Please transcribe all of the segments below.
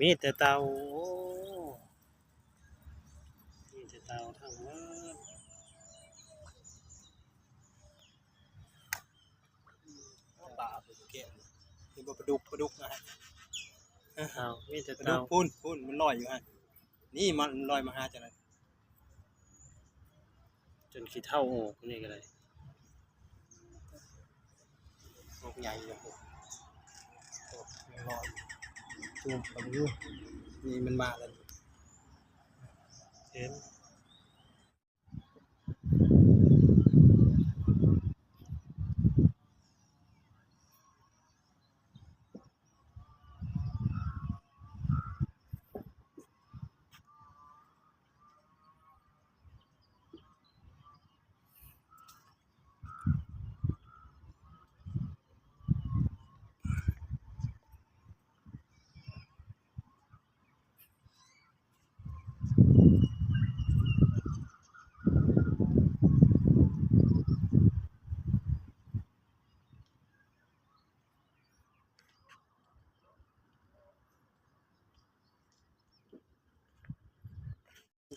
ມີແຕ່ເຕົ່າ ໂອ້ ມີແຕ່ເຕົ່າທັງໝົດ. ປາ ເຫັນບໍ່ ປາດຸກ ປາດຸກນະ. ເຕົ່າ ມີແຕ່ເຕົ່າ ປາດຸກພຸ້ນ ພຸ້ນ ມັນລອຍຢູ່ຫັ້ນ. ນີ້ ມັນລອຍມາຫາເຈົ້ານະ. ຈົນຂີ້ເທົ້າອອກນີ້ກໍໄດ້. ອອກໃຫຍ່ຢູ່ ໂອ້ ລອຍ ຊູມເບິ່ງຢູ່. ນີ້ມັນມາແລ້ວ ເຫັນ.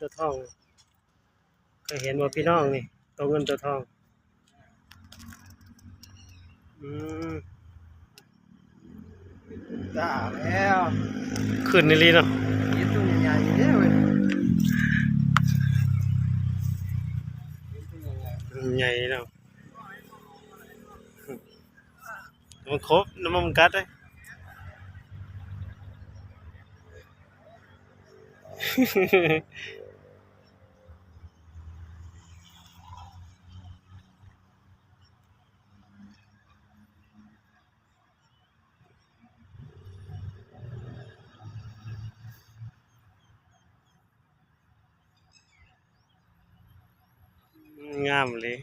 ຕົວທອງ ເຄີຍເຫັນບໍ່ພີ່ນ້ອງນີ້ ຕົວເງິນຕົວທອງ? ອືມ ຕາແລ້ວ ຂຶ້ນອີ່ຫຼີເນາະ. ເຫັນຕົວໃຫຍ່ໆເດ້ເວີຍ ເຫັນຕົວໃຫຍ່ໆ ໃຫຍ່ເນາະ. ມັນຄົບ ນ້ຳມັນກັດເດ້. ງາມເລີຍ.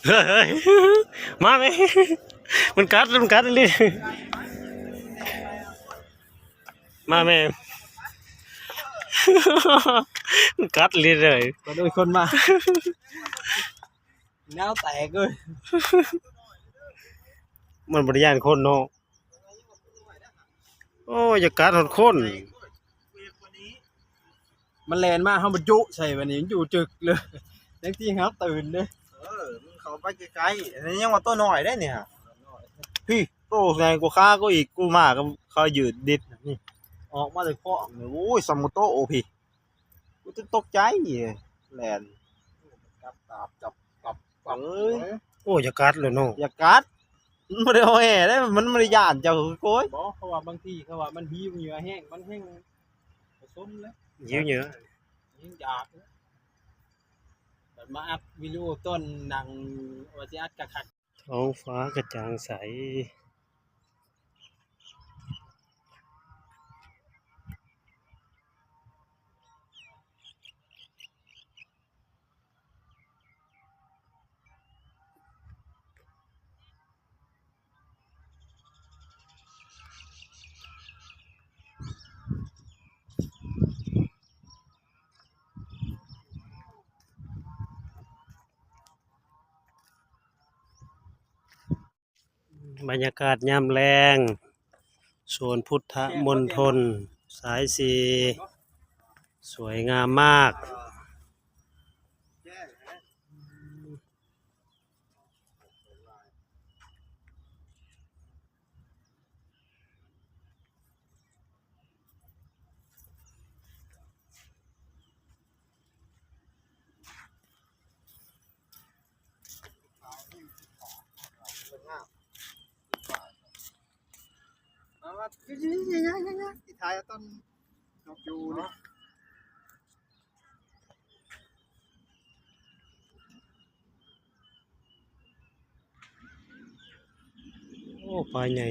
ເຮີ້ຍ ມາແມ່ ມັນກັດ ມັນກັດອີ່ຫຼີ ມາແມ່ ມັນກັດອີ່ຫຼີເລີຍ. ມາໂດຍຄົນມາ ແນວແຕກເລີຍ ມັນບໍ່ໄດ້ຢ້ານຄົນເນາະ. ໂອ້ຍ ຢາກກັດຮອດຄົນ ມັນແລ່ນມາ ເຮົາມາຈຸໃສ່ ບາດນີ້ມັນຢູ່ຈຶກເລີຍ ຈັ່ງຊິຫາຕື່ນເດ້. ເອີ ມັນເຂົ້າໄປໃກ້ໆ ອັນນີ້ຍັງວ່າໂຕນ້ອຍເດ້ນີ້ ພີ່ ໂຕໃຫຍ່ກວ່າຂາກູອີກ ກູມາກໍເຂົາຢືດດິດນີ້ ອອກມາແຕ່ຄອງນີ້ ໂອ້ຍ ສ່ຳໝູ່ໂຕ ໂອ້ ພີ່ ກູຈົນຕົກໃຈ ແລ່ນ ຈັບຕາບ ຈັບ ປັບ ເອີຍ ໂອ້ຍ ຢ່າກັດເລີຍເນາະ ຢ່າກັດ ມັນບໍ່ໄດ້ເອົາແຫເດ້ ມັນບໍ່ໄດ້ຢ້ານເຈົ້າ ໂອ້ຍ ບໍ່ ເພາະວ່າບາງທີເຂົາວ່າມັນຫິວເຫຍື່ອແຫ້ງ ມັນແຮ່ງປະສົມເລີຍ ຫິວເຫຍື່ອ ແຮ່ງຢາກເລີຍ. ບັດມາອັດວິດີໂອຕອນນັ່ງ ວ່າຊິອັດກະຄັກ. ທ້ອງຟ້າກະຈ່າງໃສ. ບັນຍາກາດຍາມແລງ ສວນພຸດທະມົນທົນ ສາຍສີ່ ສວຍງາມມາກ. ໂອ້ ປາໃຫຍ່.